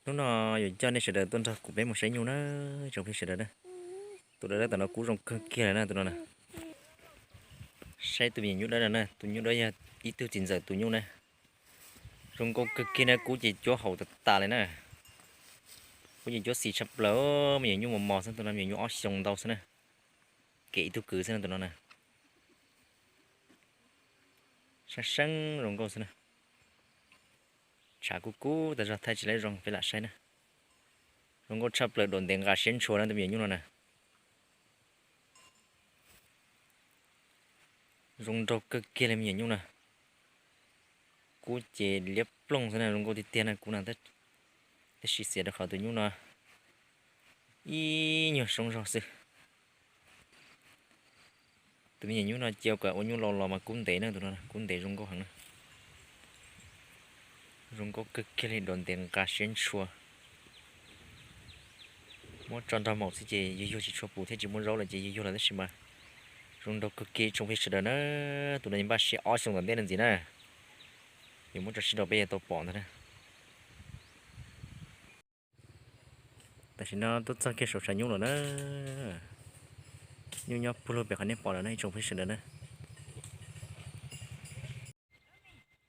Hnub no yuav coj nej sawv daws tuaj nrog kuv peb mus saib nyuj na, tsoom phooj ywg sawv daws na. Tus dawb dawb tom no kub zoo kawg kiag lawm na tus no na. Saib tus me nyuam nyuj dawb no na, tus nyuj dawb yog ib tug txiv ntxawm tus nyuj na. Zoo nkauj kawg kiag na, kub ces cuab haum tas tas li na. Kub ces cuab xis tshaj plaws, me nyuam nyuj mos mos xwb, tus no me nyuam nyuj ob xyoos ntau xwb na. Kev ib tug kwv xwb na tus no na. Sab seeb zoo nkauj xwb na. Tshav kub kub tas zog thaij tsis laib zoo peb lam saib na. Zoo nkauj tshaj plaws, dua ntev nqa siab ntshua na tus me nyuam nyuj no na. Zoo nraug kawg kiag li me nyuam nyuj na. Kub ces liab ploog xwb na, zoo nkauj tiag tiag na kub na. Tab sis xiam rau qhov tus nyuj no ib nyuag soob zog xwb. Tus me nyuam nyuj no cia kom ua nyuj laus los mas kub ntev na tus no, kub ntev zoo nkauj heev na. Zoo nkauj kawg kiag li, dua ntev nqa siab ntshua. Muab tso nrog maum xwb ces yuag yuag tsis tshua pus thiab, tsis muaj zaub lawm ces yuag yuag lawm tab sis mas zoo nraug kawg kiag tsoom phooj ywg sawv daws na. Tus no npaj siab ob xyoos tom ntej no ntxiv na. Yuav muab tso sib rau peb yuav tau pom ntag na. Tam sim no tuaj txog kiag saum tshav nyuj lawm na. Nyuj nyob puag lug pem qhov nej pom lawm na ib tsoom phooj ywg sawv daws na.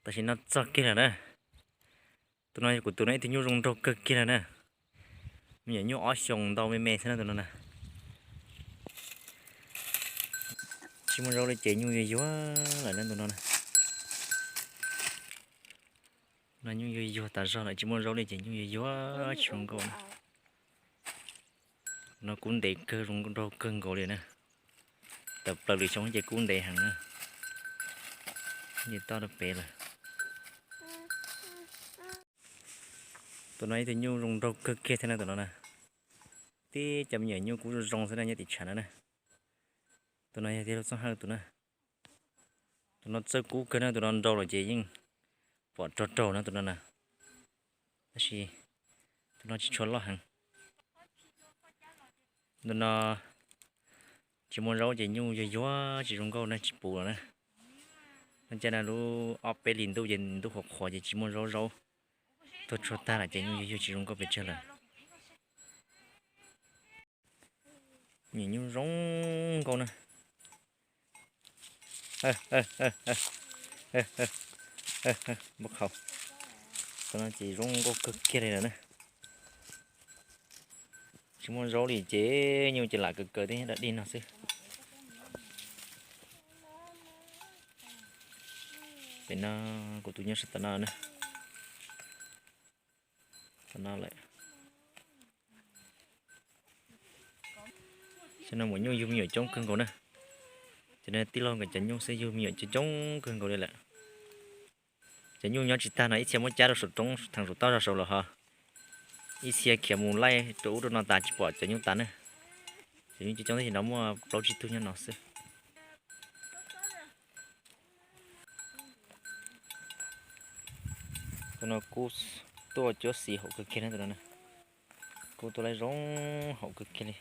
Tam sim no txog kiag lawm na. Tus no yog kuv tus no ib tug nyuj zoo nraug kawg kiag lawm na. Me nyuam nyuj ob xyoos ntau me me xwb na tus no na. Tsis muaj zaub li ces nyuj yuag yuag lawm na tus no na. No nyuj yuag yuag tas zog lawm, tsis muaj zaub li ces nyuj yuag yuag tsis zoo nkauj na. No kub ntev kawg, zoo nraug kawg nkaus li na. Tawm plaws lwm xyoo ces kub ntev heev na. Ces toj rau pem lawm. Tus no ib tug nyuj zoo nraug kawg kiag thiab na tus no na. Tib cov me nyuam nyuj kub zoo zoo xwb na nyob tim tshav no na. Tus no yog tij laug Txooj Hawj tus na. Tus no txawj kub kawg na, tus no nrau lawm ces yeej pom rog raug na tus no na. Tab sis tus no tsis tshua loj heev. Tus no tsis muaj zaub ces nyuj yuag yuag tsis zoo nkauj na, tsis pus lawm na. No cas na lub ob peb hlis ntuj ces ntuj qhuav qhuav ces tsis muaj zaub, zaub tuag tsuag tag lawm ces nyuj yuag yuag tsis zoo nkauj pes tsawg lawm. Nyuam nyuj zoo nkauj na. Npau qhau. Tus no ces zoo nkauj kawg kiag li lawm na. Tsis muaj zaub li ces nyuj ces lam kaws kaws tej dab dig no xwb. Pem no kuv tus nyob sab tom no na. Tom no lawm. Cov no maum nyuj yug me nyuam coob kawg nkaus na. Cov no tij laug nkawd cov nyuj xwb yug me nyuam coob coob kawg nkaus li lawm. Cov nyuj nyob tsis tag no ib txhia muab cab rau saum roob theem saum toj zog saud lawm ho. Ib txhia khiav mus laij rau ub rau no tas tsis pom cov nyuj tas na. Cov nyuj coob coob tab sis no muaj plaub tsib tug nyob no xwb. Tus no kub tuaj cuab xis haum kawg kiag na tus no. Kub tuaj laib zoo haum kawg kiag li.